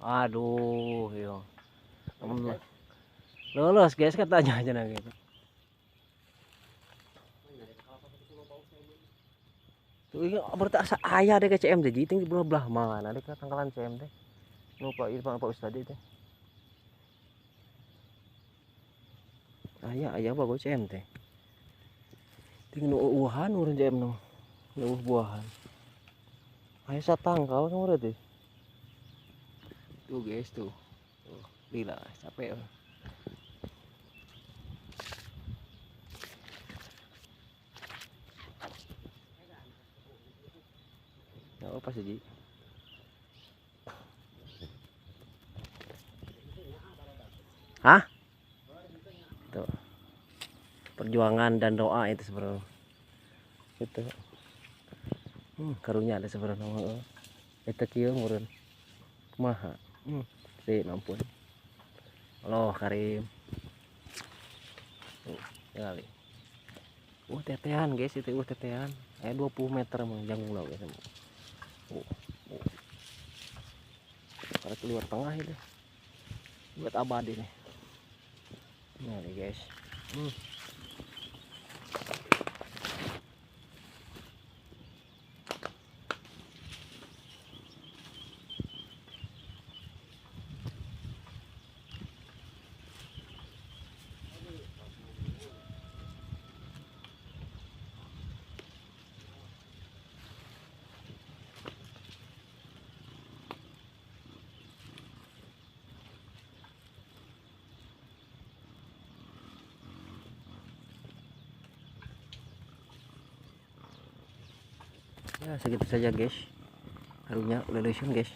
Aduh, yo. Lulus guys katanya aja nah gitu. Tuh iya berarti asa ayah deh ke CM teh jadi di belah mana deh ke tangkalan CM teh. Lupa ieu Pak Ustad teh. Ayah ayah bagus CM teh. Ting nu uhan urang CM nu. Nu buahan. Aya satangkal kamu berarti. Tuh guys tuh. Tuh, lila capek. Ya apa sih, Ji? Hah? Tuh. Perjuangan dan doa itu sebenarnya. Itu. Karunya ada sebenarnya. Itu kieu meureun. Kumaha? Si ampun. Allah Karim. Tuh, kali. Tetean guys, itu tetean. 20 meter mah janggung laut guys. Kalau keluar tengah itu buat abadi nih. Nah nih guys. Ya segitu saja guys, harunya relation guys.